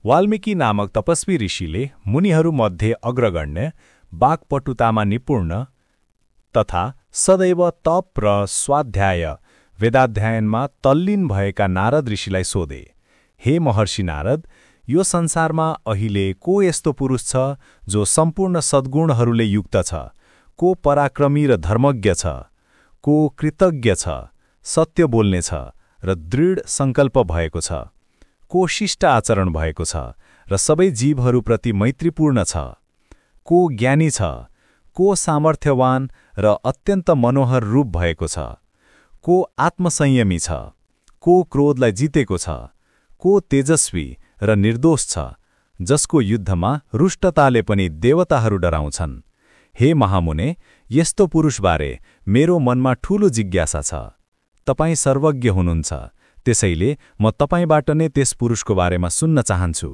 वाल्मीकि नामक तपस्वी ऋषिले मुनिहरूमध्ये अग्रगण्य, वाक्पटुतामा निपुण तथा सदैव तप र स्वाध्याय वेदाध्ययनमा तल्लीन भएका नारद ऋषिलाई सोधे, हे महर्षि नारद, यो संसारमा अहिले को यस्तो पुरुष छ जो सम्पूर्ण सद्गुणहरूले युक्त छ, को पराक्रमी र धर्मज्ञ छ, को कृतज्ञ छ, सत्य बोल्ने छ र दृढ संकल्प भएको छ, को शिष्ट आचरण भएको छ र सबै जीवहरूप्रति मैत्रीपूर्ण छ, को ज्ञानी छ, को सामर्थ्यवान र अत्यन्त मनोहर रूप भएको छ, को आत्मसंयमी छ, को क्रोधलाई जितेको छ, को तेजस्वी र निर्दोष छ, जसको युद्धमा रुष्टताले पनि देवताहरू डराउँछन्। हे महामुने, यस्तो पुरुषबारे मेरो मनमा ठूलो जिज्ञासा छ। तपाईँ सर्वज्ञ हुनुहुन्छ, त्यसैले म तपाईँबाट नै त्यस पुरुषको बारेमा सुन्न चाहन्छु।